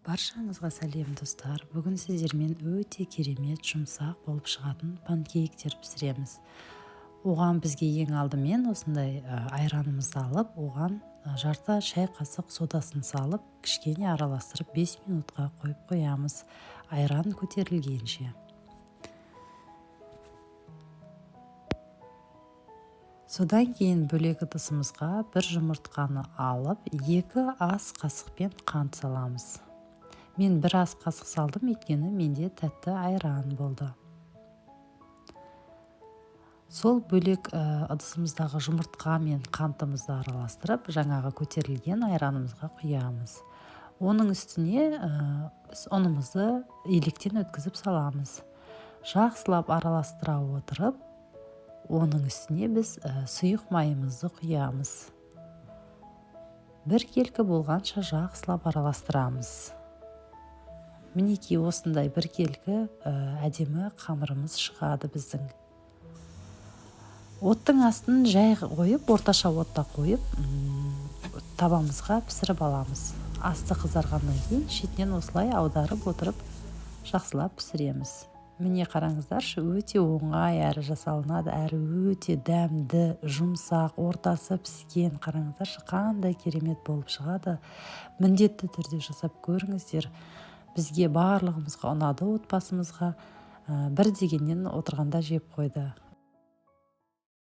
Баршаңызға сәлем, достар! Бүгін сіздермен өте керемет жұмсақ болып шығатын панкейктер пісіреміз. Оған бізге ең алдымен осындай айранымызды алып, оған жарты шай қасық содасын салып, кішкене араластырып, 5 минутқа қойып қоямыз, айран көтерілгенше. Содан кейін бөлек ыдысымызға бір жұмыртқаны алып, 2 ас қасықпен қант саламыз. Мен бір ас қасық салдым, өйткені менде тәтті айран болды. Сол бөлек ыдысымыздағы жұмыртқа мен қантымызды араластырып, жаңағы көтерілген айранымызға құямыз. Оның үстіне біз ұнымызды електен өткізіп саламыз. Жақсылап араластыра отырып, оның үстіне біз сұйық майымызды құямыз. Біркелкі болғанша жақсылап араластырамыз. Мінекей, осындай біркелкі әдемі қамырымыз шығады біздің. Оттың астын жай қойып, орташа отта қойып, табамызға пісіріп аламыз. Асты қызарғаннан кейін шетінен осылай аударып отырып, жақсылап пісіреміз. Міне, қараңыздаршы, өте оңай әрі жасалынады, әрі өте дәмді, жұмсақ, ортасы піскен. Қараңыздаршы, қандай керемет болып шығады. Міндетті түрде жасап көріңіздер. Бізге, барлығымызға ұнады, отбасымызға. Бір дегеннен отырғанда жеп қойды.